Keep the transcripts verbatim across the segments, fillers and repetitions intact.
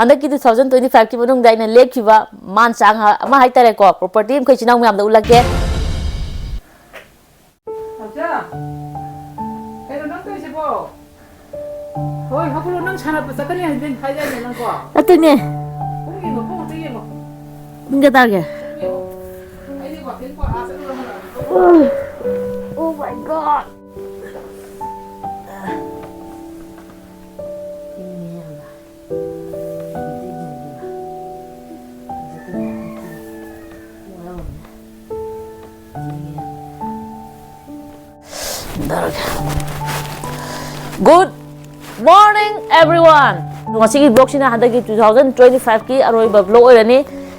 ꯍꯟꯗꯛꯀꯤ two thousand twenty five ꯀꯤ ꯃꯅꯨꯡꯗ ꯑꯩꯅ ꯂꯦꯞꯈꯤꯕ ꯃꯥꯟ ꯆꯥꯡ ꯑꯃ ꯍꯥꯏꯇꯥꯔꯦꯀꯣ, property ꯃꯈꯩ ꯏꯆꯤꯟ ꯏꯅꯥꯎ ꯃꯌꯥꯝꯗ ꯎꯠꯂꯛꯀꯦ꯫ ꯅꯥꯎꯆꯥ, ꯀꯩꯅꯣ ꯅꯪ ꯇꯧꯔꯤꯁꯤꯕꯣ? ꯍꯣꯏ, ꯍꯧꯒꯠꯂꯣ, ꯅꯪ ꯁꯥꯟꯅꯕ ꯆꯠꯀꯅꯤ ꯍꯥꯏꯕꯗꯤ ꯍꯥꯏꯗꯥꯏꯅꯦ ꯅꯪꯀꯣ? ꯅꯠꯇꯦꯅꯦ꯫ ꯄꯨꯡ ꯌꯦꯡꯉꯣ, ꯄꯨꯡ ꯑꯝꯇ ꯌꯦꯡꯉꯣ꯫ ꯄꯨꯡ ꯀꯌꯥ ꯇꯥꯔꯒꯦ? ꯄꯨꯡ ꯌꯦꯡꯉꯣ꯫ ꯑꯩꯗꯤ ꯋꯥꯀꯤꯡ ꯄꯥ-, ꯑꯥ ꯆꯠꯂꯨꯔ ꯍꯜꯂꯛꯑꯒ ꯀꯧꯔꯛꯑꯣ꯫ Oh my God! ꯏꯪꯉꯦ ꯌꯥꯝꯅ꯫ Good morning, everyone. ꯉꯁꯤꯒꯤ vlogꯁꯤꯅ ꯍꯟꯗꯛꯀꯤ two thousand twenty five ꯀꯤ ꯑꯔꯣꯏꯕ vlog ꯑꯣꯏꯔꯅꯤ꯫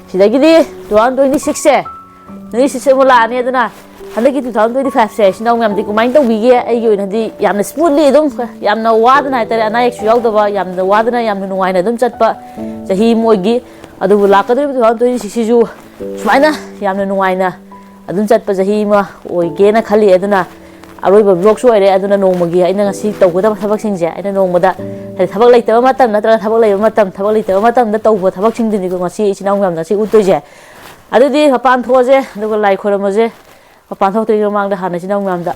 ꯁꯤꯗꯒꯤꯗꯤ two thousand twenty six ꯁꯦ, twenty six ꯑꯃꯨꯛ ꯂꯥꯛꯑꯅꯤ꯫ ꯑꯗꯨꯅ ꯍꯟꯗꯛꯀꯤ two thousand twenty five ꯁꯦ ꯏꯆꯤꯟ ꯏꯅꯥꯎ ꯃꯌꯥꯝꯗꯤ ꯀꯃꯥꯏꯅ ꯇꯧꯕꯤꯒꯦ? ꯑꯩꯒꯤ ꯑꯣꯏꯅꯗꯤ ꯌꯥꯝꯅ smoothly, ꯑꯗꯨꯝ ꯌꯥꯝꯅ ꯋꯥꯗꯅ ꯍꯥꯏꯇꯥꯔꯦ, ꯑꯅꯥ ꯑꯌꯦꯛꯁꯨ ꯌꯥꯎꯗꯕ, ꯌꯥꯝꯅ ꯋꯥꯗꯅ, ꯌꯥꯝꯅ ꯅꯨꯡꯉꯥꯏꯅ ꯑꯗꯨꯝ ꯆꯠꯄ ꯆꯍꯤ ꯑꯃ ꯑꯣꯏꯈꯤ꯫ ꯑꯗꯨꯕꯨ ꯂꯥꯛꯀꯗꯧꯔꯤꯕ two thousand twenty six ꯁꯤꯁꯨ ꯁꯨꯃꯥꯏꯅ ꯌꯥꯝꯅ ꯅꯨꯡꯉꯥꯏꯅ ꯑꯗꯨꯝ ꯆꯠꯄ ꯆꯍꯤ ꯑꯃ ꯑꯣꯏꯒꯦꯅ ꯈꯜꯂꯤ꯫ ꯑꯗꯨꯅ ꯑꯔꯣꯏꯕ vlogꯁꯨ ꯑꯣꯏꯔꯦ꯫ ꯑꯗꯨꯅ ꯅꯣꯡꯃꯒꯤ ꯑꯩꯅ ꯉꯁꯤ ꯇꯧꯒꯗꯕ ꯊꯕꯛꯁꯤꯡꯁꯦ, ꯑꯩꯅ ꯅꯣꯡꯃꯗ, ꯍꯥꯏꯗꯤ, ꯊꯕꯛ ꯂꯩꯇꯕ ꯃꯇꯝ ꯅꯠꯇ꯭ꯔꯒ ꯊꯕꯛ ꯂꯩꯕ ꯃꯇꯝ, ꯊꯕꯛ ꯂꯩꯇꯕ ꯃꯇꯝꯗ ꯇꯧꯕ ꯊꯕꯛꯁꯤꯡꯗꯨꯅꯤꯀꯣ ꯉꯁꯤ ꯏꯆꯤꯟ ꯏꯅꯥꯎ ꯃꯌꯥꯝꯗ ꯉꯁꯤ ꯎꯠꯇꯣꯏꯁꯦ꯫ ꯑꯗꯨꯗꯤ ꯃꯄꯥꯟ ꯊꯣꯛꯑꯁꯦ, ꯑꯗꯨꯒ ꯂꯥꯏ ꯈꯣꯏꯔꯝꯃꯁꯦ꯫ ꯃꯄꯥꯟ ꯊꯣꯛꯇ꯭ꯔꯤꯉꯩ ꯃꯃꯥꯡꯗ ꯍꯥꯟꯅ ꯏꯆꯤꯟ ꯏꯅꯥꯎ ꯃꯌꯥꯝꯗ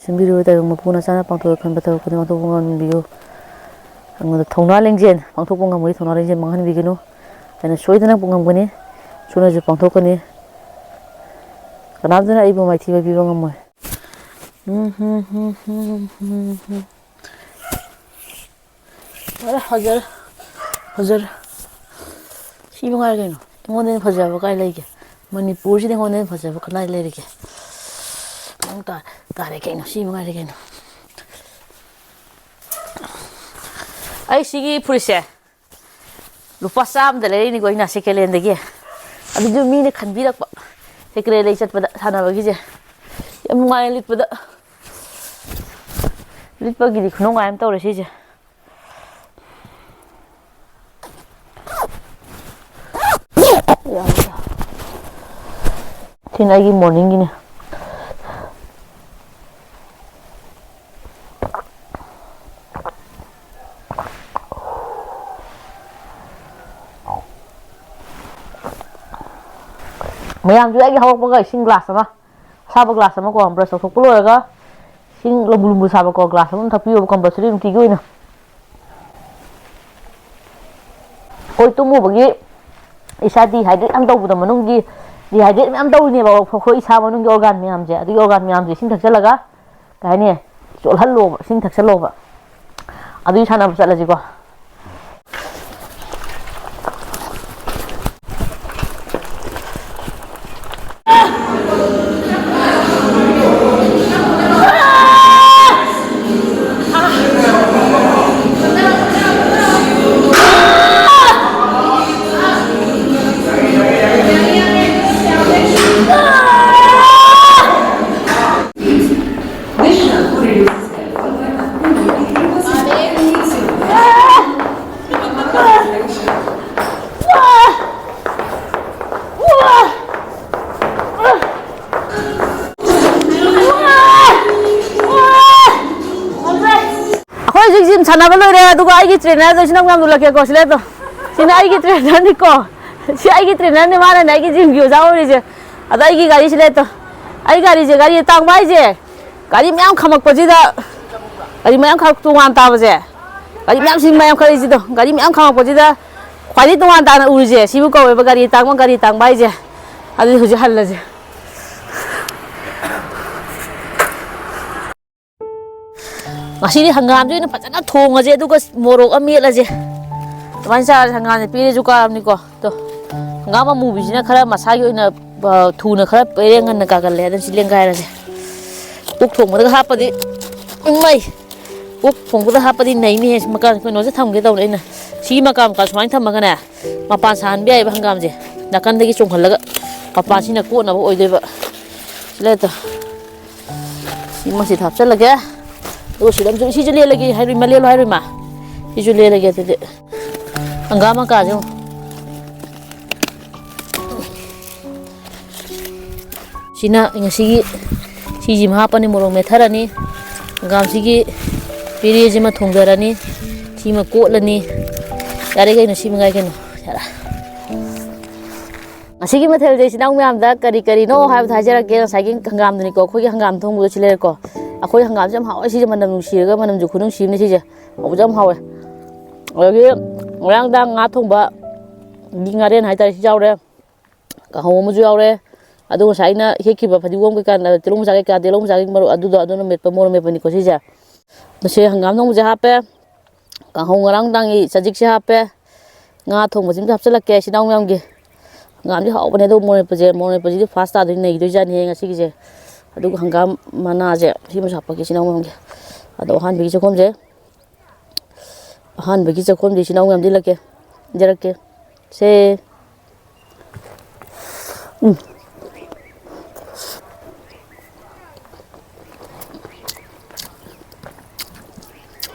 ꯁꯤꯟꯕꯤꯔꯨ꯫ ꯇꯥꯏꯕꯪ ꯃꯄꯨ ꯅꯆꯥꯅ ꯄꯥꯡꯊꯣꯛꯑ ꯈꯟꯕ ꯊꯕꯛ ꯈꯨꯗꯤꯡꯃꯛ ꯄꯥꯡꯊꯣꯛꯄ ꯉꯝꯕꯤꯌꯨ꯫ ꯑꯩꯉꯣꯟꯗ ꯊꯧꯅꯥ ꯂꯤꯡꯖꯦꯜ ꯄꯥꯡꯊꯣꯛꯄ ꯉꯝꯕꯒꯤ ꯊꯧꯅꯥ ꯂꯤꯡꯖꯦꯜ ꯃꯥꯡꯍꯟꯕꯤꯒꯅꯨ꯫ ꯑꯩꯅ ꯁꯣꯏꯗꯅ ꯉꯝꯒꯅꯤ, ꯁꯣꯏꯗꯅꯁꯨ ꯄꯥꯡꯊꯣꯛꯀꯅꯤ꯫ ꯀꯅꯥꯝꯇꯅ ꯑꯩꯕꯨ ꯃꯥꯏꯊꯤꯕ ꯄꯤꯕ ꯉꯝꯃꯣꯏ꯫ ꯐꯖꯔꯦ, ꯐꯖꯔꯦ, ꯐꯖꯔꯦ꯫ ꯁꯤ ꯃꯉꯥꯏꯔꯦ ꯀꯩꯅꯣ꯫ ꯑꯩꯉꯣꯟꯗ ꯍꯦꯟꯅ ꯐꯖꯕ ꯀꯥꯏ ꯂꯩꯒꯦ? ꯃꯅꯤꯄꯨꯔꯁꯤꯗ ꯑꯩꯉꯣꯟꯗ ꯍꯦꯟꯅ ꯐꯖꯕ ꯀꯗꯥꯏ ꯂꯩꯔꯤꯒꯦ? ꯅꯪ ꯇꯥ-, ꯇꯥꯔꯦ ꯀꯩꯅꯣ, ꯁꯤ ꯃꯉꯥꯏꯔꯦ ꯀꯩꯅꯣ꯫ ꯑꯩ ꯁꯤꯒꯤ ꯐꯨꯔꯤꯠꯁꯦ ꯂꯨꯄꯥ ꯆꯥꯝꯃꯗ ꯂꯩꯔꯛꯏꯅꯤꯀꯣ ꯑꯩꯅ second handꯗꯒꯤ꯫ ꯑꯗꯨꯁꯨ ꯃꯤꯅ ꯈꯟꯕꯤꯔꯛꯄ꯫ Second hand ꯂꯩ ꯆꯠꯄꯗ ꯁꯥꯟꯅꯕꯒꯤꯁꯦ꯫ ꯌꯥꯝ ꯅꯨꯡꯉꯥꯏꯅ ꯂꯤꯠꯄꯗ꯫ ꯂꯤꯠꯄꯒꯤꯗꯤ ꯈꯨꯅꯨꯡꯉꯥꯏ ꯑꯃ ꯇꯧꯔꯦ ꯁꯤꯁꯦ꯫ ꯁꯤꯅ ꯑꯩꯒꯤ morningꯒꯤꯅꯦ꯫ ꯃꯌꯥꯝꯁꯨ ꯑꯩꯒꯤ ꯍꯧꯔꯛꯄꯒ ꯏꯁꯤꯡ ꯒ꯭ꯂꯥꯁ ꯑꯃ, ꯑꯁꯥꯕ ꯒ꯭ꯂꯥꯁ ꯑꯃꯀꯣ, ꯕ꯭ꯔꯁ ꯇꯧꯊꯣꯛꯄ ꯂꯣꯏꯔꯒ ꯏꯁꯤꯡ ꯂꯨꯝꯕꯨ ꯂꯨꯝꯕꯨ ꯁꯥꯕꯀꯣ ꯒ꯭ꯂꯥꯁ ꯑꯃ ꯊꯛꯄꯤꯌꯣꯕ ꯀꯝꯄꯜꯁꯔꯤ ꯅꯨꯡꯇꯤꯒꯤ ꯑꯣꯏꯅ꯫ ꯑꯩꯈꯣꯏ ꯇꯨꯝꯃꯨꯕꯒꯤ ꯏꯁꯥ ꯗꯤꯍꯥꯏꯗ꯭ꯔꯦꯠ ꯌꯥꯝ ꯇꯧꯕꯗꯣ, ꯃꯅꯨꯡꯒꯤ ꯗꯤꯍꯥꯏꯗ꯭ꯔꯦꯠ ꯃꯌꯥꯝ ꯇꯧꯔꯤꯅꯦꯕ ꯑꯩꯈꯣꯏ ꯏꯁꯥ ꯃꯅꯨꯡꯒꯤ ꯑꯣꯔꯒꯥꯟ ꯃꯌꯥꯝꯁꯦ, ꯑꯗꯨꯒꯤ ꯑꯣꯔꯒꯥꯟ ꯃꯌꯥꯝꯁꯦ ꯏꯁꯤꯡ ꯊꯛꯆꯜꯂꯒ ꯀꯩ ꯍꯥꯏꯅꯤ, ꯆꯣꯠꯍꯜꯂꯣꯕ, ꯏꯁꯤꯡ ꯊꯛꯆꯜꯂꯣꯕ꯫ ꯑꯗꯨꯒꯤ ꯁꯥꯟꯅꯕ ꯆꯠꯂꯁꯤꯀꯣ꯫ ꯑꯩꯈꯣꯏ ꯍꯧꯖꯤꯛ ꯖꯤꯝ ꯁꯥꯟꯅꯕ ꯂꯣꯏꯔꯦ, ꯑꯗꯨꯒ ꯑꯩꯒꯤ ꯇ꯭ꯔꯦꯅꯔꯗ ꯁꯤ ꯅꯪ ꯌꯥꯝ ꯂꯨꯜꯂꯛꯀꯦꯀꯣ, ꯁꯤ ꯂꯩꯇꯣ꯫ ꯁꯤꯅ ꯑꯩꯒꯤ ꯇ꯭ꯔꯦꯅꯔꯅꯤꯀꯣ꯫ ꯁꯤ ꯑꯩꯒꯤ ꯇ꯭ꯔꯦꯅꯔꯅꯤ, ꯃꯥꯅꯅꯦ ꯑꯩꯒꯤ ꯖꯤꯝꯒꯤ ꯑꯣꯖꯥ ꯑꯣꯏꯔꯤꯁꯦ꯫ ꯑꯗꯣ ꯑꯩꯒꯤ ꯒꯥꯔꯤꯁꯤ ꯂꯩꯇꯣ꯫ ꯑꯩ ꯒꯥꯔꯤꯁꯦ, ꯒꯥꯔꯤ ꯇꯥꯡꯕ ꯍꯥꯏꯁꯦ, ꯒꯥꯔꯤ ꯃꯌꯥꯝ ꯈꯥꯝꯃꯛꯄꯁꯤꯗ, ꯒꯥꯔꯤ ꯃꯌꯥꯝ ꯈꯥꯝ-, ꯇꯣꯉꯥꯟ ꯇꯥꯕꯁꯦ, ꯒꯥꯔꯤ ꯃꯌꯥꯝ ꯁꯤ ꯃꯌꯥꯝ ꯈꯜꯂꯤꯁꯤꯗꯣ, ꯒꯥꯔꯤ ꯃꯌꯥꯝ ꯈꯥꯝꯃꯛꯄꯁꯤꯗ ꯈ꯭ꯋꯥꯏꯗꯒꯤ ꯇꯣꯉꯥꯟ ꯇꯥꯅ ꯎꯔꯤꯁꯦ, ꯁꯤꯕꯨ ꯀꯧꯋꯦꯕ ꯒꯥꯔꯤ ꯇꯥꯡꯕ, ꯒꯥꯔꯤ ꯇꯥꯡꯕ ꯍꯥꯏꯁꯦ꯫ ꯑꯗꯨꯗꯤ ꯍꯧꯖꯤꯛ ꯍꯜꯂꯁꯦ꯫ ꯉꯁꯤꯗꯤ ꯍꯪꯒꯥꯝꯁꯦ ꯑꯣꯏꯅ ꯐꯖꯅ ꯊꯣꯡꯉꯁꯦ, ꯑꯗꯨꯒ ꯃꯣꯔꯣꯛ ꯑꯃ ꯃꯦꯠꯂꯁꯦ꯫ ꯑꯗꯨꯃꯥꯏꯅ ꯆꯥꯔꯁꯦ꯫ ꯍꯪꯒꯥꯝꯁꯦ ꯄꯦꯔꯦꯁꯨ ꯀꯥꯔꯕꯅꯤꯀꯣ꯫ ꯑꯗꯣ ꯍꯪꯒꯥꯝ ꯑꯃꯨꯕꯤꯁꯤꯅ ꯈꯔ ꯃꯁꯥꯒꯤ ꯑꯣꯏꯅ, ꯑ, ꯊꯨꯅ ꯈꯔ ꯄꯦꯔꯦ ꯉꯟꯅ ꯀꯥꯒꯜꯂꯦ꯫ ꯑꯗꯨꯅ ꯁꯤ ꯂꯦꯡꯒꯥꯏꯔꯁꯦ꯫ ꯑꯣꯛ ꯊꯣꯡꯕꯗꯒ ꯍꯥꯞꯄꯗꯤ ꯏꯃꯩ! ꯑꯣꯛ ꯊꯣꯡꯕꯗ ꯍꯥꯞꯄꯗꯤ ꯅꯩꯅꯤꯍꯦ꯫ ꯁꯤ ꯃꯀꯥ ꯀꯩꯅꯣꯁꯦ ꯊꯝꯒꯦ ꯇꯧꯅꯦ ꯑꯩꯅ꯫ ꯁꯤꯒꯤ ꯃꯀꯥ ꯃꯀꯥ ꯁꯨꯃꯥꯏꯅ ꯊꯝꯃꯒꯅꯦ, ꯃꯄꯥꯟ ꯁꯥꯍꯟꯕ ꯌꯥꯏꯑꯕ ꯍꯪꯒꯥꯝꯁꯦ꯫ ꯅꯥꯀꯟꯗꯒꯤ ꯆꯣꯡꯍꯜꯂꯒ ꯃꯄꯥꯟꯁꯤꯅ ꯀꯣꯠꯅꯕ ꯑꯣꯏꯗꯣꯏꯕ꯫ ꯁꯤ ꯂꯩꯇꯣ꯫ ꯁꯤ ꯃꯁꯤꯗ ꯍꯥꯞꯆꯜꯂꯒꯦ꯫ ꯑꯗꯨꯒ ꯁꯤꯗ ꯑꯃꯁꯨ, ꯁꯤꯁꯨ ꯂꯦꯜꯂꯒꯦ ꯍꯥꯏꯔꯨꯏ, ꯃꯥ ꯂꯦꯜꯂꯣ ꯍꯥꯏꯔꯨꯏ ꯃꯥ꯫ ꯁꯤꯁꯨ ꯂꯦꯜꯂꯒꯦ ꯑꯗꯨꯗꯤ꯫ ꯍꯪꯒꯥꯝ ꯃꯀꯥꯁꯦ ꯑꯃꯨꯛ꯫ ꯁꯤꯅ ꯉꯁꯤꯒꯤ, ꯁꯤꯁꯤꯃ ꯍꯥꯞꯄꯅꯤ, ꯃꯣꯔꯣꯛ ꯃꯦꯠꯊꯔꯅꯤ꯫ ꯍꯪꯒꯥꯝꯁꯤꯒꯤ ꯄꯦꯔꯦꯁꯤꯃ ꯊꯣꯡꯊꯔꯅꯤ꯫ ꯁꯤꯃ ꯀꯣꯠꯂꯅꯤ꯫ ꯌꯥꯔꯦ ꯀꯩꯅꯣ, ꯁꯤ ꯃꯉꯥꯏ ꯀꯩꯅꯣ꯫ ꯌꯥꯔꯦ꯫ ꯑꯁꯤꯒꯤ ꯃꯊꯦꯜꯁꯦ ꯏꯆꯤꯟ ꯏꯅꯥꯎ ꯃꯌꯥꯝꯗ ꯀꯔꯤ ꯀꯔꯤꯅꯣ ꯍꯥꯏꯕꯗꯣ ꯍꯥꯏꯖꯔꯛꯀꯦ꯫ ꯉꯁꯥꯏꯒꯤ ꯍꯪꯒꯥꯝꯗꯨꯅꯤꯀꯣ, ꯑꯩꯈꯣꯏꯒꯤ ꯍꯪꯒꯥꯝ ꯊꯣꯡꯕꯗꯣ ꯁꯤ ꯂꯩꯔꯦꯀꯣ꯫ ꯑꯩꯈꯣꯏ ꯍꯪꯒꯥꯝꯁꯦ ꯌꯥꯝ ꯍꯥꯎꯋꯦ, ꯁꯤꯁꯦ ꯃꯅꯝ ꯅꯨꯡꯁꯤꯔꯒ ꯃꯅꯝꯁꯨ ꯈꯨꯅꯨꯡꯁꯤ ꯑꯃꯅꯦ ꯁꯤꯁꯦ, ꯍꯥꯎꯕꯁꯨ ꯌꯥꯝ ꯍꯥꯎꯋꯦ꯫ ꯑꯗꯒꯤ ꯉꯔꯥꯡ ꯅꯨꯡꯗꯥꯡ ꯉꯥ ꯊꯣꯡꯕꯒꯤ ꯉꯥꯔꯦꯟ ꯍꯥꯏꯇꯥꯔꯦ, ꯁꯤ ꯌꯥꯎꯔꯦ꯫ ꯀꯥꯡꯍꯧ ꯑꯃꯁꯨ ꯌꯥꯎꯔꯦ꯫ ꯑꯗꯨ ꯉꯁꯥꯏ ꯑꯩꯅ ꯍꯦꯛꯈꯤꯕ ꯐꯗꯤꯒꯣꯝ ꯀꯩꯀꯥ, ꯇꯤꯜꯍꯧ ꯃꯆꯥ ꯀꯩꯀꯥ, ꯇꯤꯜꯍꯧ ꯃꯆꯥꯒꯤ ꯃꯔꯨ ꯑꯗꯨꯗꯣ, ꯑꯗꯨꯅ ꯃꯦꯠꯄ, ꯃꯣꯔꯣꯛ ꯃꯦꯠꯄꯅꯤꯀꯣ ꯁꯤꯁꯦ꯫ ꯃꯁꯤ ꯍꯪꯒꯥꯝ ꯊꯣꯡꯕꯁꯦ ꯍꯥꯞꯄꯦ꯫ ꯀꯥꯡꯍꯧ ꯉꯔꯥꯡ ꯅꯨꯡꯗꯥꯡꯒꯤ ꯆꯖꯤꯛꯁꯦ ꯍꯥꯞꯄꯦ꯫ ꯉꯥ ꯊꯣꯡꯕꯁꯤꯃꯁꯨ ꯍꯥꯞꯆꯤꯜꯂꯛꯀꯦ ꯏꯆꯤꯟ ꯏꯅꯥꯎ ꯃꯌꯥꯝꯒꯤ꯫ ꯍꯪꯒꯥꯝꯗꯤ ꯍꯥꯎꯕꯅꯦ, ꯑꯗꯣ ꯃꯣꯔꯣꯛ ꯃꯦꯠꯄꯁꯦ, ꯃꯣꯔꯣꯛ ꯃꯦꯠꯄꯁꯤꯗꯤ ꯐꯥꯔꯁ ꯇꯥꯗꯣꯏꯅꯤ, ꯅꯩꯗꯣꯏꯖꯥꯠꯅꯤꯍꯦ ꯉꯁꯤꯒꯤꯁꯦ꯫ ꯑꯗꯨꯒ ꯍꯪꯒꯥꯝ ꯃꯅꯥꯁꯦ ꯁꯤꯃꯁꯨ ꯍꯥꯞꯄꯛꯀꯦ ꯏꯆꯤꯟ ꯏꯅꯥꯎ ꯃꯌꯥꯝꯒꯤ꯫ ꯑꯗꯣ ꯑꯍꯥꯟꯕꯒꯤ ꯆꯥꯛꯈꯨꯝꯁꯦ, ꯑꯍꯥꯟꯕꯒꯤ ꯆꯥꯛꯈꯨꯝꯁꯦ ꯏꯆꯤꯟ ꯏꯅꯥꯎ ꯃꯌꯥꯝꯗꯤ ꯏꯜꯂꯛꯀꯦ, ꯏꯟꯖꯔꯛꯀꯦ꯫ ꯁꯦ꯫ ꯎꯝ꯫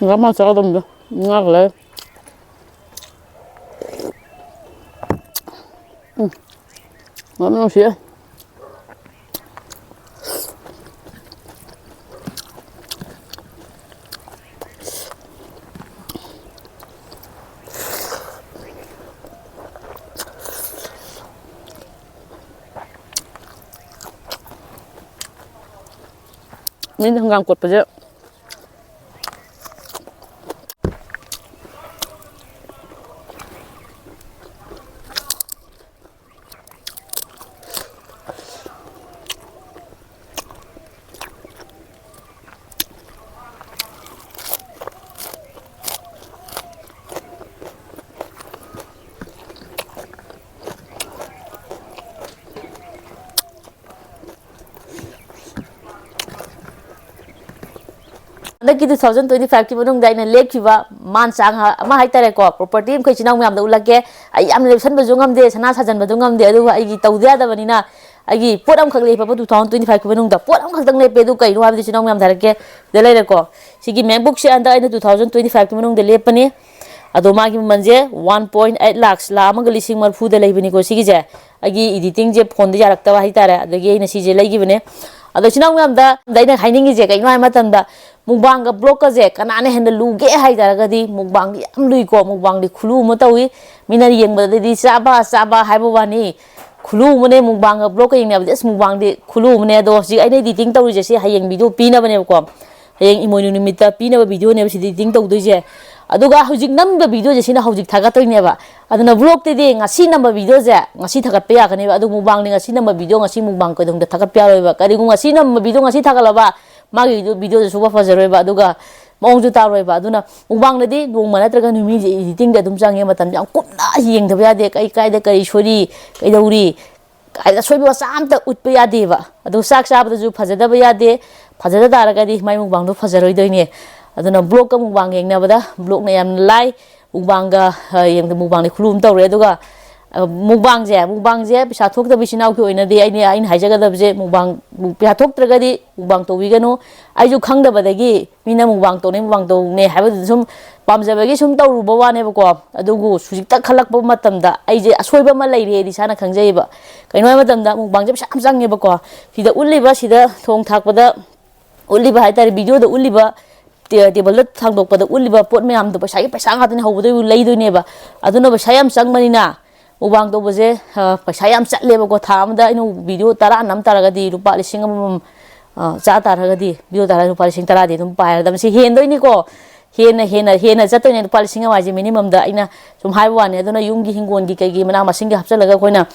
ꯉꯥ ꯃꯆꯥ ꯑꯗꯨꯝꯗꯣ ꯉꯥꯒ ꯂꯩ꯫ ꯎꯝ꯫ ꯃꯅꯝ ꯅꯨꯡꯁꯤꯌꯦ꯫ ꯃꯤꯗꯤ ꯍꯪꯒꯥꯝ ꯀꯣꯠꯄꯁꯦ ꯍꯟꯗꯛꯀꯤ two thousand twenty five ꯀꯤ ꯃꯅꯨꯡꯗ ꯑꯩꯅ ꯂꯦꯞꯈꯤꯕ ꯃꯥꯟ ꯆꯥꯡ ꯑꯃ ꯍꯥꯏꯇꯥꯔꯦꯀꯣ, property ꯑꯃꯈꯛ ꯏꯆꯤꯟ ꯏꯅꯥꯎ ꯃꯌꯥꯝꯗ ꯎꯠꯂꯛꯀꯦ꯫ ꯑꯩ ꯌꯥꯝꯅ ꯂꯦꯞꯁꯟꯕꯁꯨ ꯉꯝꯗꯦ, ꯁꯅꯥ ꯁꯥꯖꯟꯕꯁꯨ ꯉꯝꯗꯦ, ꯑꯗꯨꯕꯨ ꯑꯩꯒꯤ ꯇꯧꯗ ꯌꯥꯗꯕꯅꯤꯅ ꯑꯩꯒꯤ ꯄꯣꯠ ꯑꯃꯈꯛ ꯂꯦꯞꯄꯕ two thousand twenty five ꯀꯤ ꯃꯅꯨꯡꯗ, ꯄꯣꯠ ꯑꯃꯈꯛꯇꯪ ꯂꯦꯞꯄꯦ꯫ ꯑꯗꯨ ꯀꯩꯅꯣ ꯍꯥꯏꯕꯗꯤ ꯏꯆꯤꯟ ꯏꯅꯥꯎ ꯃꯌꯥꯝꯗ ꯍꯥꯏꯔꯛꯀꯦ꯫ ꯁꯤꯗ ꯂꯩꯔꯦꯀꯣ, ꯁꯤꯒꯤ MacBook ꯁꯦ ꯍꯟꯗꯛ ꯑꯩꯅ two thousand twenty five ꯀꯤ ꯃꯅꯨꯡꯗ ꯂꯦꯞꯄꯅꯤ꯫ ꯑꯗꯣ ꯃꯥꯒꯤ ꯃꯃꯜꯁꯦ one point eight lakhs, lakh ꯑꯃꯒ ꯂꯤꯁꯤꯡ ꯃꯔꯤꯐꯨꯗ ꯂꯩꯕꯅꯤꯀꯣ ꯁꯤꯒꯤꯁꯦ꯫ ꯑꯩꯒꯤ editing ꯁꯦ phone ꯗ ꯌꯥꯔꯛꯇꯕ ꯍꯥꯏꯇꯥꯔꯦ, ꯑꯗꯒꯤ ꯑꯩꯅ ꯁꯤꯁꯦ ꯂꯩꯈꯤꯕꯅꯦ꯫ ꯑꯗꯣ ꯏꯆꯤꯟ ꯏꯅꯥꯎ ꯃꯌꯥꯝꯗ ꯑꯩꯅ ꯍꯥꯏꯅꯤꯡꯉꯤꯁꯦ ꯀꯩꯅꯣ ꯍꯥꯏꯕ ꯃꯇꯝꯗ, mukbang ꯒ vlog ꯀꯁꯦ ꯀꯅꯥꯅ ꯍꯦꯟꯅ ꯂꯨꯒꯦ ꯍꯥꯏ ꯇꯥꯔꯒꯗꯤ, mukbang ꯗꯤ ꯌꯥꯝ ꯂꯨꯏꯀꯣ꯫ Mukbang ꯗꯤ ꯈꯨꯂꯨ ꯑꯃ ꯇꯧꯏ, ꯃꯤꯅ ꯌꯦꯡꯕꯗꯗꯤ ꯆꯥꯕ ꯆꯥꯕ ꯍꯥꯏꯕ ꯋꯥꯅꯤ, ꯈꯨꯂꯨ ꯑꯃꯅꯦ, ꯃꯨꯛꯕꯥꯡꯒ ꯕ꯭ꯂꯣꯛꯀ ꯌꯦꯡꯅꯕꯗꯤ ꯑꯁ ꯃꯨꯛꯕꯥꯡꯗꯤ ꯈꯨꯂꯨ ꯑꯃꯅꯦ꯫ ꯑꯗꯣ ꯍꯧꯖꯤꯛ ꯑꯩꯅ ꯏꯗꯤꯇꯤꯡ ꯇꯧꯔꯤꯁꯦ ꯁꯤ ꯍꯌꯦꯡ ꯚꯤꯗꯤꯑꯣ ꯄꯤꯅꯕꯅꯦꯕꯀꯣ꯫ ꯍꯌꯦꯡ ꯏꯃꯣꯏꯅꯨ ꯅꯨꯃꯤꯠꯇ ꯄꯤꯅꯕ ꯚꯤꯗꯤꯑꯣꯅꯦꯕ ꯁꯤꯗꯤ ꯏꯗꯤꯇꯤꯡ ꯇꯧꯗꯣꯏꯁꯦ꯫ ꯑꯗꯨꯒ ꯍꯧꯖꯤꯛ ꯅꯝꯕ ꯚꯤꯗꯤꯑꯣꯁꯦ ꯁꯤꯅ ꯍꯧꯖꯤꯛ ꯊꯥꯒꯠꯇꯣꯏꯅꯦꯕ꯫ ꯑꯗꯨꯅ ꯕ꯭ꯂꯣꯛꯇꯗꯤ ꯉꯁꯤ ꯅꯝꯕ ꯚꯤꯗꯤꯑꯣꯁꯦ ꯉꯁꯤ ꯊꯥꯒꯠꯄ ꯌꯥꯒꯅꯦꯕ꯫ ꯑꯗꯨ ꯃꯨꯛꯕꯥꯡꯗꯤ ꯉꯁꯤ ꯅꯝꯕ ꯚꯤꯗꯤꯑꯣ ꯉꯁꯤ ꯃꯨꯛꯕꯥꯡ ꯀꯩꯗꯧꯗ ꯊꯥꯒꯠꯄ ꯌꯥꯔꯣꯏꯕ꯫ ꯀꯔꯤꯒꯨꯝꯕ ꯉꯁꯤ ꯅꯝꯕ ꯚꯤꯗꯤꯑꯣ ꯉꯁꯤ ꯊꯥꯒꯠꯂꯕ ꯃꯥꯒꯤ ꯚꯤꯗꯤꯑꯣꯁꯦ ꯁꯨꯡꯐ ꯐꯖꯔꯣꯏꯕ꯫ ꯑꯗꯨꯒ ꯃꯑꯣꯡꯁꯨ ꯇꯥꯔꯣꯏꯕ꯫ ꯑꯗꯨꯅ ꯃꯨꯛꯕꯥꯡꯗꯗꯤ ꯅꯣꯡꯃ ꯅꯠꯇ꯭ꯔꯒ ꯅꯨꯃꯤꯠꯁꯦ ꯏꯗꯤꯇꯤꯡꯗ ꯑꯗꯨꯝ ꯆꯪꯉꯦ꯫ ꯃꯇꯝ ꯌꯥꯝ ꯀꯨꯞꯅ ꯌꯦꯡꯗꯕ ꯌꯥꯗꯦ꯫ ꯀꯩ ꯀꯥꯏꯗ ꯀꯔꯤ ꯁꯣꯏꯔꯤ, ꯀꯩꯗꯧꯔꯤ, ꯀꯥꯏꯗ ꯑꯁꯣꯏꯕ ꯃꯆꯥ ꯑꯝꯇ ꯎꯠꯄ ꯌꯥꯗꯦꯕ꯫ ꯑꯗꯨ ꯆꯥꯛ ꯆꯥꯕꯗꯁꯨ ꯐꯖꯗꯕ ꯌꯥꯗꯦ꯫ ꯐꯖꯗ ꯇꯥꯔꯒꯗꯤ ꯃꯥꯏ ꯃꯨꯛꯕꯥꯡꯗꯣ ꯐꯖꯔꯣꯏꯗꯣꯏꯅꯦ꯫ ꯑꯗꯨꯅ ꯕ꯭ꯂꯣꯛꯀ ꯃꯨꯛꯕꯥꯡ ꯌꯦꯡꯅꯕꯗ ꯕ꯭ꯂꯣꯛꯅ ꯌꯥꯝꯅ ꯂꯥꯏ꯫ ꯃꯨꯛꯕꯥꯡꯒ, ꯑ, ꯌꯦꯡ-, ꯃꯨꯛꯕꯥꯡꯗꯤ ꯈꯨꯂꯨ ꯑꯃ ꯇꯧꯔꯦ꯫ ꯑꯗꯨꯒ, ꯑ, ꯃꯨꯛꯕꯥꯡꯁꯦ, ꯃꯨꯛꯕꯥꯡꯁꯦ ꯄꯩꯁꯥ ꯊꯣꯛꯇꯕ ꯏꯆꯤꯟ ꯏꯅꯥꯎꯒꯤ ꯑꯣꯏꯅꯗꯤ ꯑꯩꯅ, ꯑꯩꯅ ꯍꯥꯏꯖꯒꯗꯕꯁꯦ, ꯃꯨꯛꯕꯥꯡ, ꯄꯩꯁꯥ ꯊꯣꯛꯇ꯭ꯔꯒꯗꯤ ꯃꯨꯛꯕꯥꯡ ꯇꯧꯕꯤꯒꯅꯨ꯫ ꯑꯩꯁꯨ ꯈꯪꯗꯕꯗꯒꯤ ꯃꯤꯅ ꯃꯨꯛꯕꯥꯡ ꯇꯧꯅꯩ, ꯃꯨꯛꯕꯥꯡ ꯇꯧꯅꯩ ꯍꯥꯏꯕꯗꯨꯗ ꯁꯨꯝ ꯄꯥꯝꯖꯕꯒꯤ ꯁꯨꯝ ꯇꯧꯔꯨꯕ ꯋꯥꯅꯦꯕꯀꯣ꯫ ꯑꯗꯨꯕꯨ ꯍꯧꯖꯤꯛꯇ ꯈꯜꯂꯛꯄ ꯃꯇꯝꯗ ꯑꯩꯁꯦ ꯑꯁꯣꯏꯕ ꯑꯃ ꯂꯩꯔꯦꯗꯤ ꯏꯁꯥꯅ ꯈꯪꯖꯩꯌꯦꯕ꯫ ꯀꯩꯅꯣ ꯍꯥꯏꯕ ꯃꯇꯝꯗ ꯃꯨꯛꯕꯥꯡꯁꯦ ꯄꯩꯁꯥ ꯌꯥꯝ ꯆꯪꯉꯦꯕꯀꯣ꯫ ꯁꯤꯗ ꯎꯠꯂꯤꯕ, ꯁꯤꯗ ꯊꯣꯡ ꯊꯥꯛꯄꯗ ꯎꯠꯂꯤꯕ ꯍꯥꯏꯇꯥꯔꯦ, ꯚꯤꯗꯤꯑꯣꯗ ꯎꯠꯂꯤꯕ, ꯇꯦ-, ꯇꯦꯕꯜꯗ ꯊꯥꯡꯗꯣꯛꯄꯗ ꯎꯠꯂꯤꯕ ꯄꯣꯠ ꯃꯌꯥꯝꯗꯣ ꯄꯩꯁꯥꯒꯤ ꯄꯩꯁꯥ ꯉꯥꯛꯇꯅꯦ, ꯍꯧꯕꯗꯩꯕꯨ ꯂꯩꯗꯣꯏꯅꯦꯕ꯫ ꯑꯗꯨꯅ ꯄꯩꯁꯥ ꯌꯥꯝ ꯆꯪꯕꯅꯤꯅ ꯃꯨꯛꯕꯥꯡ ꯇꯧꯕꯁꯦ, ꯑ, ꯄꯩꯁꯥ ꯌꯥꯝ ꯆꯠꯂꯦꯕꯀꯣ꯫ ꯊꯥ ꯑꯃꯗ ꯑꯩꯅ ꯚꯤꯗꯤꯑꯣ ꯇꯔꯥ ꯅꯝ ꯇꯥꯔꯒꯗꯤ ꯂꯨꯄꯥ ꯂꯤꯁꯤꯡ ꯑꯃꯃꯝ, ꯑ, ꯆꯥ ꯇꯥꯔꯒꯗꯤ, ꯚꯤꯗꯤꯑꯣ ꯇꯔꯥ ꯂꯨꯄꯥ ꯂꯤꯁꯤꯡ ꯇꯔꯥꯗꯤ ꯑꯗꯨꯝ ꯄꯥꯏꯔꯗꯕꯅꯤ꯫ ꯁꯤ ꯍꯦꯟꯗꯣꯏꯅꯤꯀꯣ, ꯍꯦꯟꯅ, ꯍꯦꯟꯅ, ꯍꯦꯟꯅ ꯆꯠꯇꯣꯏꯅꯦ꯫ ꯂꯨꯄꯥ ꯂꯤꯁꯤꯡ ꯑꯃ ꯍꯥꯏꯁꯦ ꯃꯤꯅꯤꯃꯝꯗ ꯑꯩꯅ ꯁꯨꯝ ꯍꯥꯏꯕ ꯋꯥꯅꯤ꯫ ꯑꯗꯨꯅ ꯌꯨꯝꯒꯤ ꯍꯤꯡꯒꯣꯜꯒꯤ ꯀꯩꯒꯤ ꯃꯅꯥ ꯃꯁꯤꯡꯒꯤ ꯍꯥꯞꯆꯤꯜꯂꯒ ꯑꯩꯈꯣꯏꯅ,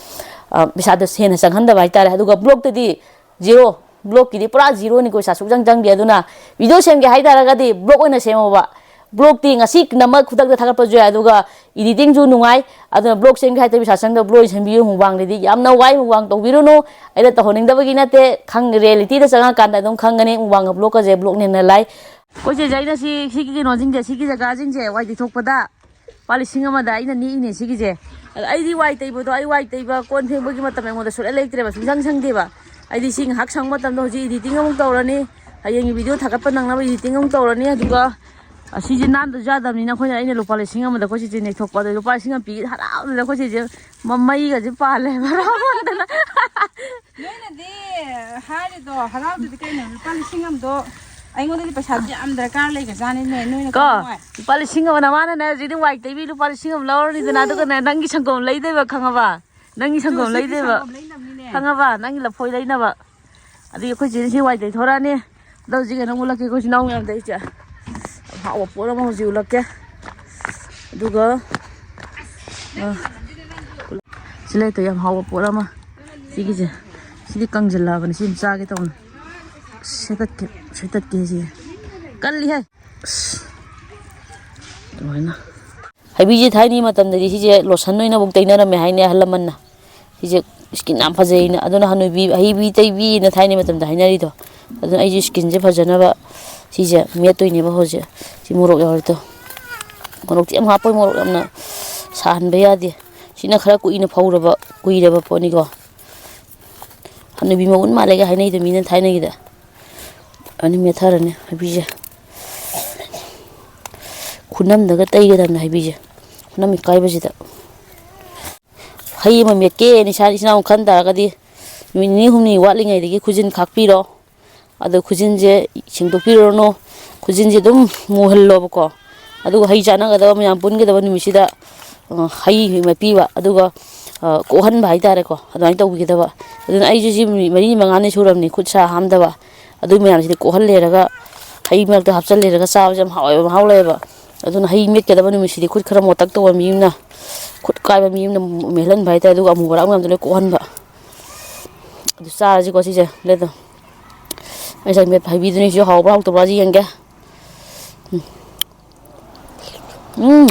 ꯑ, ꯄꯩꯁꯥꯗꯣ ꯍꯦꯟꯅ ꯆꯪꯍꯟꯗꯕ ꯍꯥꯏꯇꯥꯔꯦ꯫ ꯑꯗꯨꯒ ꯕ꯭ꯂꯣꯛꯇꯗꯤ ꯖꯤꯔꯣ, ꯕ꯭ꯂꯣꯛꯀꯤꯗꯤ ꯄꯨꯔꯥ ꯖꯤꯔꯣꯅꯤꯀꯣ, ꯄꯩꯁꯥ ꯁꯨꯛꯆꯪ ꯆꯪꯗꯦ꯫ ꯑꯗꯨꯅ ꯚꯤꯗꯤꯑꯣ ꯁꯦꯝꯒꯦ ꯍꯥꯏꯇꯥꯔꯒꯗꯤ ꯕ꯭ꯂꯣꯛ ꯑꯣꯏꯅ ꯁꯦꯝꯃꯣꯕ꯫ ꯕ꯭ꯂꯣꯛꯇꯤ ꯉꯁꯤ ꯅꯝꯃ ꯈꯨꯗꯛꯇ ꯊꯥꯒꯠꯄꯁꯨ ꯌꯥꯏ, ꯑꯗꯨꯒ ꯏꯗꯤꯇꯤꯡꯁꯨ ꯅꯨꯡꯉꯥꯏ꯫ ꯑꯗꯨꯅ ꯕ꯭ꯂꯣꯛ ꯁꯦꯝꯒꯦ ꯍꯥꯏꯇꯥꯔꯗꯤ ꯄꯩꯁꯥ ꯆꯪꯗꯕ ꯕ꯭ꯂꯣꯛ ꯑꯣꯏꯅ ꯁꯦꯝꯕꯤꯌꯨ꯫ ꯃꯨꯛꯕꯥꯡꯗꯗꯤ ꯌꯥꯝꯅ ꯋꯥꯏ, ꯃꯨꯛꯕꯥꯡ ꯇꯧꯕꯤꯔꯨꯅꯨ꯫ ꯑꯩꯅ ꯇꯧꯍꯟꯅꯤꯡꯗꯕꯒꯤ ꯅꯠꯇꯦ, ꯈꯪ-, ꯔꯤꯌꯦꯂꯤꯇꯤꯗ ꯆꯪꯉꯀꯥꯟꯗ ꯑꯗꯨꯝ ꯈꯪꯒꯅꯤ꯫ ꯃꯨꯛꯕꯥꯡꯒ ꯕ꯭ꯂꯣꯛꯀꯁꯦ ꯕ꯭ꯂꯣꯛꯅ ꯍꯦꯟꯅ ꯂꯥꯏ꯫ ꯑꯩꯈꯣꯏ ꯆꯦꯁꯦ, ꯑꯩꯅ ꯁꯤ, ꯁꯤꯒꯤ ꯀꯩꯅꯣꯁꯤꯡꯁꯦ, ꯁꯤꯒꯤ ꯖꯒꯥꯁꯤꯡꯁꯦ ꯋꯥꯏ ꯇꯩꯊꯣꯛꯄꯗ ꯂꯨꯄꯥ ꯂꯤꯁꯤꯡ ꯑꯃꯗ ꯑꯩꯅ ꯅꯦꯛꯏꯅꯦ ꯁꯤꯒꯤꯁꯦ꯫ ꯑꯗ ꯑꯩꯗꯤ ꯋꯥꯏ ꯇꯩꯕꯗꯣ, ꯑꯩ ꯋꯥꯏ ꯇꯩꯕ, ꯀꯣꯟ ꯐꯦꯡꯕꯒꯤ ꯃꯇꯝ ꯑꯩꯉꯣꯟꯗ ꯁꯨꯡꯂꯩ ꯂꯩꯇ꯭ꯔꯦꯕ, ꯁꯨꯡꯁꯪ ꯁꯪꯗꯦꯕ꯫ ꯑꯩꯗꯤ ꯁꯤ ꯉꯥꯏꯍꯥꯛ ꯁꯪꯕ ꯃꯇꯝꯗ ꯍꯧꯖꯤꯛ ꯏꯗꯤꯇꯤꯡ ꯑꯃꯨꯛ ꯇꯧꯔꯅꯤ, ꯍꯌꯦꯡꯒꯤ ꯚꯤꯗꯤꯑꯣ ꯊꯥꯒꯠꯄ ꯅꯪꯅꯕ ꯏꯗꯤꯇꯤꯡ ꯑꯃꯨꯛ ꯇꯧꯔꯅꯤ, ꯑꯗꯨꯒ ꯑꯁꯤꯁꯦ ꯅꯥꯟꯗꯁꯨ ꯌꯥꯗꯕꯅꯤꯅ ꯑꯩꯈꯣꯏꯅ, ꯑꯩꯅ ꯂꯨꯄꯥ ꯂꯤꯁꯤꯡ ꯑꯃꯗ ꯑꯩꯈꯣꯏ ꯆꯦꯁꯦ ꯅꯦꯛꯊꯣꯛꯄ, ꯑꯗꯣ ꯂꯨꯄꯥ ꯂꯤꯁꯤꯡ ꯑꯃ ꯄꯤ ꯍꯔꯥꯎꯗꯅ ꯑꯩꯈꯣꯏ ꯆꯦꯁꯦ ꯃ-, ꯃꯩꯒꯁꯦ ꯄꯥꯜꯂꯦ ꯍꯔꯥꯎꯃꯟꯗꯅ꯫ ꯅꯣꯏꯅꯗꯤ ꯍꯥꯏꯔꯤꯗꯣ ꯍꯔꯥꯎꯗꯗꯤ ꯀꯩꯅꯣ? ꯂꯨꯄꯥ ꯂꯤꯁꯤꯡ ꯑꯃꯗꯣ ꯑꯩꯉꯣꯟꯗꯗꯤ ꯄꯩꯁꯥꯁꯦ ꯌꯥꯝ ꯗꯔꯀꯥꯔ ꯂꯩꯒ꯭ꯔꯖꯥꯠꯅꯤꯅꯦ, ꯅꯣꯏꯅ ꯀꯣ, ꯈꯪꯉꯝꯃꯣꯏ꯫ ꯂꯨꯄꯥ ꯂꯤꯁꯤꯡ ꯑꯃ ꯅꯃꯥꯅꯅꯦ ꯍꯧꯖꯤꯛꯇꯤ ꯋꯥꯏ ꯇꯩꯕꯤ ꯂꯨꯄꯥ ꯂꯤꯁꯤꯡ ꯑꯃ ꯂꯧꯔꯅꯤꯗꯅ, ꯎꯝ꯫ ꯑꯗꯨꯒꯅꯦ ꯅꯪꯒꯤ ꯁꯪꯒꯣꯝ ꯂꯩꯗꯣꯏꯕ, ꯈꯪꯉꯕ? ꯅꯪꯒꯤ ꯁꯪꯒꯣꯝ ꯂꯩꯅꯦꯕ꯫ ꯁꯪꯒꯣꯝ ꯂꯩꯅꯕꯅꯤꯅꯦ꯫ ꯈꯪꯉꯕ? ꯅꯪꯒꯤ ꯂꯐꯣꯏ ꯂꯩꯅꯕ꯫ ꯑꯗꯒꯤ ꯑꯩꯈꯣꯏ ꯆꯦꯁꯤ ꯋꯥꯏ ꯇꯩꯊꯣꯔꯛꯑꯅꯤ꯫ ꯑꯗꯣ ꯍꯧꯖꯤꯛ ꯀꯩꯅꯣ ꯎꯠꯂꯛꯀꯦ, ꯑꯩꯈꯣꯏ ꯏꯆꯤꯟ ꯏꯅꯥꯎ ꯃꯌꯥꯝꯗ ꯑꯩꯁꯦ꯫ ꯌꯥꯝ ꯍꯥꯎꯕ ꯄꯣꯠ ꯑꯃ ꯍꯧꯖꯤꯛ ꯎꯠꯂꯛꯀꯦ꯫ ꯑꯗꯨꯒ, ꯑ, ꯁꯤ ꯂꯩꯇ ꯌꯥꯝ ꯍꯥꯎꯕ ꯄꯣꯠ ꯑꯃ꯫ ꯁꯤꯒꯤꯁꯦ꯫ ꯁꯤꯗꯤ ꯀꯪꯁꯤꯜꯂꯛꯑꯕꯅꯤ꯫ ꯁꯤ ꯑꯃ ꯆꯥꯒꯦ ꯇꯧꯕꯅꯤ꯫ ꯁꯦꯠꯇꯠꯀꯦ, ꯁꯦꯠꯇꯠꯀꯦ ꯁꯤ꯫ ꯀꯜꯂꯤꯍꯦ꯫ ꯑꯁ꯫ ꯑꯗꯨꯃꯥꯏꯅ꯫ ꯍꯩꯕꯤꯁꯦ ꯊꯥꯏꯅꯒꯤ ꯃꯇꯝꯗꯗꯤ ꯁꯤꯁꯦ ꯂꯣꯁꯟ ꯑꯣꯏꯅꯐꯧ ꯇꯩꯅꯔꯝꯃꯦ ꯍꯥꯏꯅꯦ ꯑꯍꯜ ꯂꯃꯟꯅ꯫ ꯁꯤꯁꯦ skin ꯌꯥꯝ ꯐꯖꯩꯅ꯫ ꯑꯗꯨꯅ ꯍꯅꯨꯕꯤ, ꯍꯩꯕꯤ ꯇꯩꯕꯤꯅ ꯊꯥꯏꯅꯒꯤ ꯃꯇꯝꯗ ꯍꯥꯏꯅꯔꯤꯗꯣ꯫ ꯑꯗꯨꯅ ꯑꯩꯁꯨ skinꯁꯦ ꯐꯖꯅꯕ ꯁꯤꯁꯦ ꯃꯦꯠꯇꯣꯏꯅꯦꯕ ꯍꯧꯖꯤꯛ꯫ ꯁꯤ ꯃꯣꯔꯣꯛ ꯌꯥꯎꯔꯤꯗꯣ꯫ ꯃꯣꯔꯣꯛꯇꯤ ꯌꯥꯝ ꯍꯥꯞꯄꯣꯏ, ꯃꯣꯔꯣꯛ ꯌꯥꯝꯅ ꯁꯥꯍꯟꯕ ꯌꯥꯗꯦ꯫ ꯁꯤꯅ ꯈꯔ ꯀꯨꯏꯅ ꯐꯧꯔꯕ, ꯀꯨꯏꯔꯕ ꯄꯣꯠꯅꯤꯀꯣ꯫ ꯍꯅꯨꯕꯤ ꯃꯒꯨꯟ ꯃꯥꯜꯂꯦꯒ ꯍꯥꯏꯅꯩꯗꯣ ꯃꯤꯅ ꯊꯥꯏꯅꯒꯤꯗ꯫ ꯑꯅꯤ ꯃꯦꯠꯊꯔꯅꯤ ꯍꯩꯕꯤꯁꯦ꯫ ꯈꯨꯅꯝꯗꯒ ꯇꯩꯒꯗꯕꯅꯦ ꯍꯩꯕꯤꯁꯦ꯫ ꯈꯨꯅꯝ ꯏꯀꯥꯏꯕꯁꯤꯗ꯫ ꯍꯩ ꯑꯃ ꯃꯦꯠꯀꯦ ꯅꯤꯁꯥ ꯏꯆꯤꯟ ꯏꯅꯥꯎ ꯈꯟ ꯇꯥꯔꯒꯗꯤ ꯅꯨꯃꯤꯠ ꯅꯤꯅꯤ ꯍꯨꯝꯅꯤ ꯋꯥꯠꯂꯤꯉꯩꯗꯒꯤ ꯈꯨꯖꯤꯟ ꯈꯥꯛꯄꯤꯔꯣ꯫ ꯑꯗꯣ ꯈꯨꯖꯤꯟꯁꯦ ꯁꯦꯡꯗꯣꯛꯄꯤꯔꯨꯔꯅꯨ꯫ ꯈꯨꯖꯤꯟꯁꯦ ꯑꯗꯨꯝ ꯃꯨꯍꯜꯂꯣꯕꯀꯣ꯫ ꯑꯗꯨꯒ ꯍꯩ ꯆꯥꯟꯅꯒꯗꯕ ꯃꯌꯥꯝ ꯄꯨꯟꯒꯗꯕ ꯅꯨꯃꯤꯠꯁꯤꯗ, ꯑ, ꯍꯩ ꯃꯦꯠꯄꯤꯕ꯫ ꯑꯗꯨꯒ, ꯑ, ꯀꯣꯛꯍꯟꯕ ꯍꯥꯏꯇꯥꯔꯦꯀꯣ꯫ ꯑꯗꯨꯃꯥꯏꯅ ꯇꯧꯕꯤꯒꯗꯕ꯫ ꯑꯗꯨꯅ ꯑꯩꯁꯨ ꯁꯤ ꯅꯨꯃꯤꯠ ꯃꯔꯤꯅꯤ ꯃꯉꯥꯅꯤ ꯁꯨꯔꯕꯅꯤ ꯈꯨꯠ ꯁꯥ ꯍꯥꯝꯗꯕ꯫ ꯑꯗꯨ ꯃꯌꯥꯝꯁꯤꯗꯤ ꯀꯣꯛꯍꯜꯂꯦꯔꯒ ꯍꯩ ꯃꯔꯛꯇ ꯍꯥꯞꯆꯜꯂꯦꯔꯒ ꯆꯥꯕꯁꯦ ꯌꯥꯝ ꯍꯥꯎꯋꯦꯕ, ꯃꯍꯥꯎ ꯂꯩꯌꯦꯕ꯫ ꯑꯗꯨꯅ ꯍꯩ ꯃꯦꯠꯀꯗꯕ ꯅꯨꯃꯤꯠꯁꯤꯗꯤ ꯈꯨꯠ ꯈꯔ ꯃꯣꯇꯛ ꯇꯧꯕ ꯃꯤ ꯑꯃꯅ, ꯈꯨꯠ ꯀꯥꯏꯕ ꯃꯤ ꯑꯃꯅ ꯃꯦꯠꯍꯟꯕ ꯍꯥꯏꯇꯥꯔꯦ꯫ ꯑꯗꯨꯒ ꯑꯃꯨꯕ ꯑꯔꯥꯛꯄ ꯃꯌꯥꯝꯗꯣ ꯂꯣꯏ ꯀꯣꯛꯍꯟꯕ꯫ ꯑꯗꯨ ꯆꯥꯔꯁꯤꯀꯣ ꯁꯤꯁꯦ, ꯂꯦꯗꯣ꯫ ꯑꯩ ꯉꯁꯥꯏ ꯃꯦꯠꯄ ꯍꯩꯕꯤꯗꯨꯅ ꯁꯤꯁꯨ ꯍꯥꯎꯕ꯭ꯔꯥ ꯍꯥꯎꯇꯕ꯭ꯔꯥꯁꯤ ꯌꯦꯡꯒꯦ꯫ ꯎꯝ꯫ ꯎꯝ꯫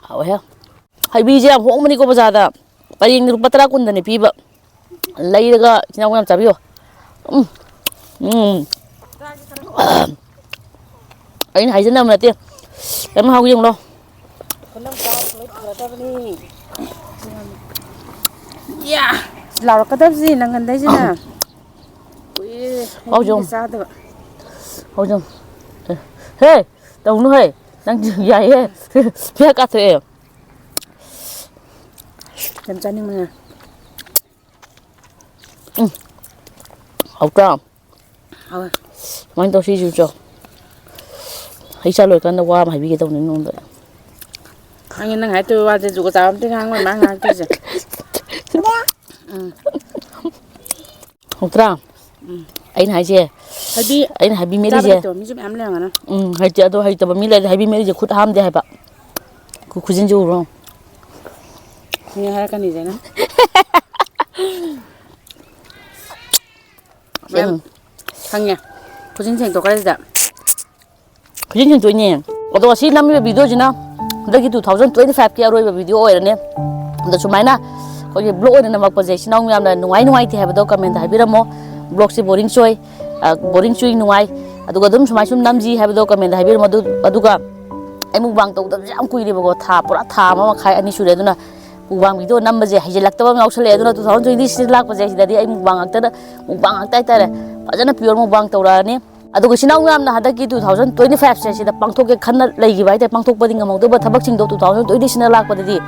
ꯍꯥꯎꯋꯦꯍꯦ꯫ ꯍꯩꯕꯤꯁꯦ ꯌꯥꯝ ꯍꯣꯡꯕꯅꯤꯀꯣ ꯕꯖꯥꯔꯗ꯫ ꯄꯔꯦꯡꯗ ꯂꯨꯄꯥ ꯇꯔꯥ ꯀꯨꯟꯗꯅꯦ ꯄꯤꯕ꯫ ꯂꯩꯔꯒ ꯏꯆꯤꯟ ꯏꯅꯥꯎ ꯃꯌꯥꯝ ꯆꯥꯕꯤꯌꯣ꯫ ꯎꯝ꯫ ꯎꯝ꯫ ꯑꯩꯅ ꯍꯥꯏꯖꯟꯅꯕ ꯅꯠꯇꯦ꯫ ꯌꯥꯝ ꯍꯥꯎ ꯌꯦꯡꯂꯣ꯫ ꯌꯥ! ꯂꯥꯎꯔꯛꯀꯗꯕꯁꯤ ꯅꯪꯒꯟꯗꯩꯁꯤꯅ꯫ ꯀꯨꯏꯔꯦ ꯍꯥꯎ ꯍꯩꯕꯤꯒ ꯌꯦꯡꯉꯨ꯫ ꯆꯥꯗꯕ꯫ ꯍꯧꯖꯤꯛ꯫ ꯍꯦ! ꯇꯧꯅꯨ ꯍꯦ! ꯅꯪ ꯌꯥꯏꯍꯦ! ꯕꯦꯔꯥ ꯀꯥꯊꯣꯛꯑꯦ꯫ ꯌꯥꯝ ꯆꯥꯅꯤꯡꯕꯅꯦ꯫ ꯎꯝ꯫ ꯍꯥꯎꯇ꯭ꯔꯥ? ꯍꯥꯎꯋꯦ꯫ ꯁꯨꯃꯥꯏꯅ ꯇꯧ ꯁꯤꯁꯨ ꯆꯣ꯫ ꯍꯩ ꯆꯥ ꯂꯣꯏꯔꯀꯥꯟꯗ ꯋꯥ ꯑꯃ ꯍꯥꯏꯕꯤꯒꯦ ꯇꯧꯅꯤ ꯅꯉꯣꯟꯗ꯫ ꯅꯪ ꯅꯪ ꯍꯥꯏꯗꯣꯏ ꯋꯥꯁꯦ ꯖꯨꯒꯣꯠ ꯆꯥꯕ ꯑꯝꯇ ꯉꯥꯡꯉꯣꯏ ꯃꯥ ꯉꯥꯡꯉꯛꯇꯣꯏꯁꯦ꯫ ꯎꯝ꯫ ꯍꯧꯇ꯭ꯔꯥ? ꯑꯩꯅ ꯍꯥꯏꯁꯦ, ꯍꯥꯏꯗꯤ ꯑꯩꯅ ꯍꯥꯏꯕꯤ ꯆꯥꯕ ꯃꯦꯠꯂꯤꯁꯦ, ꯍꯩꯇꯕ ꯃꯤꯁꯨ ꯃꯌꯥꯝ ꯂꯩꯔꯝꯒꯅꯤ꯫ ꯎꯝ, ꯍꯩꯇꯦ꯫ ꯑꯗꯣ ꯍꯩꯇꯕ ꯃꯤ ꯂꯩꯔꯗꯤ ꯍꯥꯏꯕꯤ ꯃꯦꯠꯂꯤꯁꯦ ꯈꯨꯠ ꯍꯥꯝꯗꯦ ꯍꯥꯏꯕ꯫ ꯈꯨ-, ꯈꯨꯖꯤꯟꯁꯦ ꯎꯔꯣ꯫ ꯃꯤ ꯍꯥꯏꯔꯛꯀꯅꯤꯁꯦ ꯅꯪ꯫ ꯃꯌꯥꯝ ꯎꯝ꯫ ꯈꯪꯉꯦ꯫ ꯈꯨꯖꯤꯟ ꯁꯦꯡꯗꯣꯛꯈ꯭ꯔꯁꯤꯗ꯫ ꯈꯨꯖꯤꯟ ꯁꯦꯡꯗꯣꯛꯏꯅꯦ꯫ ꯑꯗꯣ ꯁꯤ ꯅꯝꯃꯤꯕ videoꯁꯤꯅ ꯍꯟꯗꯛꯀꯤ two thousand twenty fiveꯀꯤ ꯑꯔꯣꯏꯕ video ꯑꯣꯏꯔꯅꯤ꯫ ꯑꯗꯣ ꯁꯨꯃꯥꯏꯅ ꯑꯩꯈꯣꯏꯒꯤ vlog ꯑꯣꯏꯅ ꯅꯝꯃꯛꯄꯁꯦ ꯏꯆꯤꯟ ꯏꯅꯥꯎ ꯃꯌꯥꯝꯅ ꯅꯨꯡꯉꯥꯏ ꯅꯨꯡꯉꯥꯏꯇꯦ ꯍꯥꯏꯕꯗꯣ comment ꯍꯥꯏꯕꯤꯔꯝꯃꯣ꯫ Vlogꯁꯦ boring ꯆꯨꯏ, ꯑ, boring ꯆꯨꯏ, ꯅꯨꯡꯉꯥꯏ꯫ ꯑꯗꯨꯒ ꯑꯗꯨꯝ ꯁꯨꯃꯥꯏ ꯁꯨꯝ ꯅꯝꯁꯤ ꯍꯥꯏꯕꯗꯣ comment ꯍꯥꯏꯕꯤꯔꯝꯃꯣ꯫ ꯑꯗꯨ, ꯑꯗꯨꯒ ꯑꯩ mukbang ꯇꯧꯗꯕꯁꯦ ꯌꯥꯝ ꯀꯨꯏꯔꯦꯕꯀꯣ, ꯊꯥ, ꯄꯨꯔꯥ ꯊꯥ ꯑꯃ ꯃꯈꯥꯏ ꯑꯅꯤ ꯁꯨꯔꯦ꯫ ꯑꯗꯨꯅ mukbang video ꯅꯝꯕꯁꯦ ꯍꯩꯖꯤꯜꯂꯛꯇꯕ ꯑꯃ ꯌꯥꯎꯁꯜꯂꯛꯑꯦ꯫ ꯑꯗꯨꯅ two thousand twenty six ꯂꯥꯛꯄꯁꯦ ꯁꯤꯗꯗꯤ ꯑꯩ mukbang ꯉꯥꯛꯇꯗ, mukbang ꯉꯥꯛꯇ ꯍꯥꯏꯇꯥꯔꯦ꯫ ꯐꯖꯅ pure mukbang ꯇꯧꯔꯛꯑꯅꯤ꯫ ꯑꯗꯨꯒ ꯏꯆꯤꯟ ꯏꯅꯥꯎ ꯃꯌꯥꯝꯅ ꯍꯟꯗꯛꯀꯤ two thousand twenty fiveꯁꯦ ꯁꯤꯗ ꯄꯥꯡꯊꯣꯛꯀꯦ ꯈꯟꯅ ꯂꯩꯈꯤꯕ ꯍꯥꯏꯇꯥꯔꯦ, ꯄꯥꯡꯊꯣꯛꯄꯗꯤ ꯉꯝꯍꯧꯗꯕ ꯊꯕꯛꯁꯤꯡꯗꯣ two thousand twenty sixꯅ ꯂꯥꯛꯄꯗꯗꯤ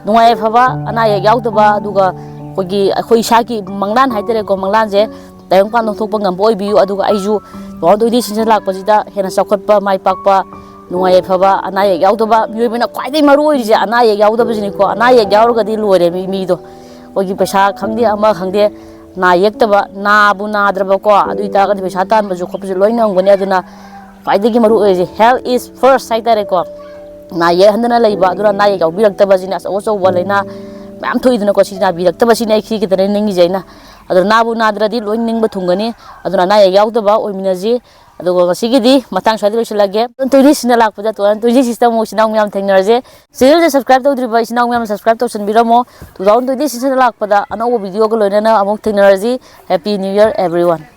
ꯅꯨꯡꯉꯥꯏ ꯌꯥꯏꯐꯕ, ꯑꯅꯥ ꯑꯌꯦꯛ ꯌꯥꯎꯗꯕ, ꯑꯗꯨꯒ ꯑꯩꯈꯣꯏꯒꯤ, ꯑꯩꯈꯣꯏ ꯏꯁꯥꯒꯤ ꯃꯪꯂꯥꯟ ꯍꯥꯏꯇꯥꯔꯦꯀꯣ, ꯃꯪꯂꯥꯟꯁꯦ ꯇꯥꯏꯕꯪꯄꯥꯟꯗ ꯑꯣꯟꯊꯣꯛꯄ ꯉꯝꯕ ꯑꯣꯏꯕꯤꯌꯨ꯫ ꯑꯗꯨꯒ ꯑꯩꯁꯨ two thousand twenty sixꯅ ꯂꯥꯛꯄꯁꯤꯗ ꯍꯦꯟꯅ ꯆꯥꯎꯈꯠꯄ, ꯃꯥꯏ ꯄꯥꯛꯄ, ꯅꯨꯡꯉꯥꯏ ꯌꯥꯏꯐꯕ, ꯑꯅꯥ ꯑꯌꯦꯛ ꯌꯥꯎꯗꯕ, ꯃꯤꯑꯣꯏꯕꯅ ꯈ꯭ꯋꯥꯏꯗꯒꯤ ꯃꯔꯨ ꯑꯣꯏꯔꯤꯁꯦ ꯑꯅꯥ ꯑꯌꯦꯛ ꯌꯥꯎꯗꯕꯁꯤꯅꯤꯀꯣ꯫ ꯑꯅꯥ ꯑꯌꯦꯛ ꯌꯥꯎꯔꯒꯗꯤ ꯂꯣꯏꯔꯦ ꯃꯤ, ꯃꯤꯗꯣ꯫ ꯑꯩꯈꯣꯏꯒꯤ ꯄꯩꯁꯥ ꯈꯪꯗꯦ, ꯑꯃ ꯈꯪꯗꯦ, ꯅꯥ ꯌꯦꯛꯇꯕ, ꯅꯥꯕꯨ ꯅꯥꯗ꯭ꯔꯕꯀꯣ, ꯑꯗꯨ ꯑꯣꯏꯇꯥꯔꯒꯗꯤ ꯄꯩꯁꯥ ꯇꯥꯟꯕꯁꯨ ꯈꯣꯠꯄꯁꯨ ꯂꯣꯏ ꯉꯝꯒꯅꯤ꯫ ꯑꯗꯨꯅ ꯈ꯭ꯋꯥꯏꯗꯒꯤ ꯃꯔꯨ ꯑꯣꯏꯔꯤꯁꯦ health is first ꯍꯥꯏꯇꯥꯔꯦꯀꯣ꯫ ꯅꯥ ꯌꯦꯛꯍꯟꯗꯅ ꯂꯩꯕ, ꯑꯗꯨꯅ ꯑꯅꯥ ꯑꯌꯦꯛ ꯌꯥꯎꯕꯤꯔꯛꯇꯕꯁꯤꯅ ꯑꯆꯧ ꯑꯆꯧꯕ ꯂꯥꯏꯅꯥ ꯃꯌꯥꯝ ꯊꯣꯛꯏꯗꯅꯀꯣ꯫ ꯁꯤ ꯅꯥꯕꯤꯔꯛꯇꯕꯁꯤꯅ ꯑꯩ ꯁꯤ ꯈꯛꯇꯅꯦ ꯅꯤꯡꯉꯤꯁꯦ ꯑꯩꯅ꯫ ꯑꯗꯨꯅ ꯅꯥꯕꯨ ꯅꯥꯗ꯭ꯔꯗꯤ ꯂꯣꯏ ꯅꯤꯡꯕ ꯊꯨꯡꯒꯅꯤ꯫ ꯑꯗꯨꯅ ꯑꯅꯥ ꯑꯌꯦꯛ ꯌꯥꯎꯗꯕ ꯑꯣꯏꯃꯤꯟꯅꯁꯤ꯫ ꯑꯗꯨꯒ ꯉꯁꯤꯒꯤꯗꯤ ꯃꯇꯥꯡ ꯁ꯭ꯋꯥꯏꯗ ꯂꯣꯏꯁꯤꯜꯂꯒꯦ꯫ Two thousand twenty sixꯅ ꯂꯥꯛꯄꯗ two thousand twenty sixꯇ ꯑꯃꯨꯛ ꯏꯆꯤꯟ ꯏꯅꯥꯎ ꯃꯌꯥꯝ ꯊꯦꯡꯅꯔꯁꯦ꯫ Channelꯁꯦ subscribe ꯇꯧꯗ꯭ꯔꯤꯕ ꯏꯆꯤꯟ ꯏꯅꯥꯎ ꯃꯌꯥꯝꯅ subscribe ꯇꯧꯁꯟꯕꯤꯔꯝꯃꯣ꯫ Two thousand twenty sixꯅ ꯂꯥꯛꯄꯗ ꯑꯅꯧꯕ videoꯒ ꯂꯣꯏꯅꯅ ꯑꯃꯨꯛ ꯊꯦꯡꯅꯔꯁꯤ꯫ Happy New Year everyone꯫